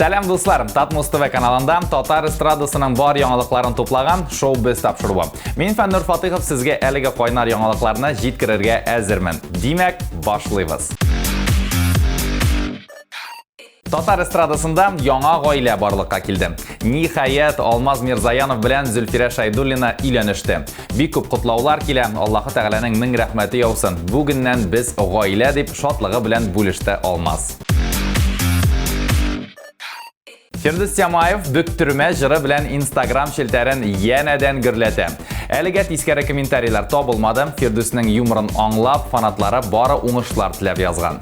Сәлам, дуслар! Татмус ТВ каналында татар эстрадасының бар яңалыкларын туплаган шоу-без тапшыруы. Мин Фәннур Фатыйхов сезгә әлеге кайнар яңалыкларны җиткерергә әзермен. Димәк, башлыйбыз. Татар эстрадасында яңа гаилә барлыкка килде. Ниһаять, Алмаз Мирзаянов белән Зөлфирә Шайдуллина өйләнеште. Бик күп котлаулар килә. Аллаһы Тәгаләнең мең рәхмәте яусын. Бүгеннән без гаилә дип шатлыгы белән бүлеште Алмаз. Фирдүс Тямаев Бөктермә җыры белән Инстаграм челтәрен янәдән гөрләтә. Әлегә тискәре комментарийлар табылмады. Фирдүснең юморын аңлап, фанатлары бары уңышлар теләп язган.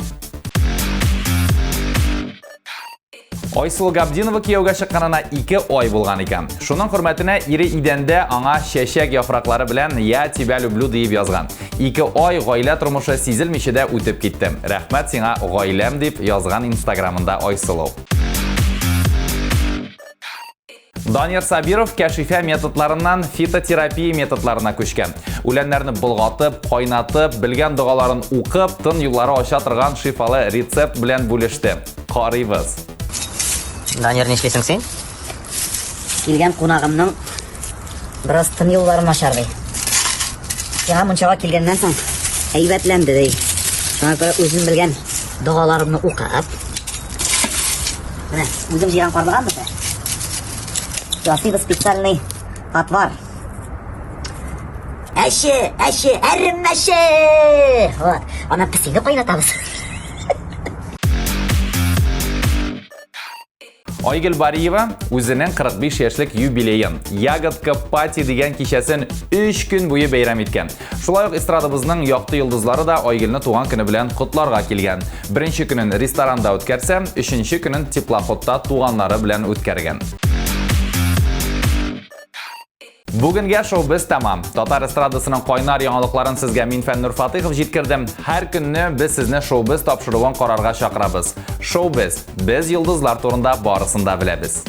Айсылу Габдинова кияүгә чыкканына 2 ай булган икән. Шуның хөрмәтенә ире идәндә аңа чәчәк яфраклары белән «Я тебя люблю» диеп язган. 2 ай гаилә тормышы сизелмичә дә үтеп китте. Рәхмәт сиңа, гаиләм, дип язган Инстаграмында Айсылу. Данир Сабиров кәшифә методларыннан фитотерапия методларына күчкән. Үләннәрне болгатып, кайнатып, белгән догаларын укып, тын юллары ача торган шифалы рецепт белән бүлеште. Карыйбыз. Данир, нишлисең син? Килгән кунагымның бераз тын юллары начар ди. Сиңа мунчага килгәннән соң әйбәтләнде ди. Шуңа күрә үзем белгән догаларымны укып, Менә, үзем җыйган карлыган бу. Ясыйбыз специальный отвар. Әче, әче, әрем әче! Вот, ана песине кайнатабыз. Айгөл Бариева үзенең 45 яшьлек юбилеен Ягодка пати дигән кичәсен 3 көн буе бәйрәм иткән. Шулай ук эстрадабызның якты йолдызлары да Айгөлне туган көне белән котларга килгән. Беренче көнен ресторанда үткәрсә, өченче көнен теплоходта туганнары белән үткәргән. Бүгенгә шоу без тәмам. Татар эстрадасының кайнар яңалыкларын сезгә мин Фәннур Фатыйхов җиткердем. Һәр көнне без сезне шоу без тапшыруын карарга чакырабыз. Шоу без. Без йолдызлар турында барысын да беләбез.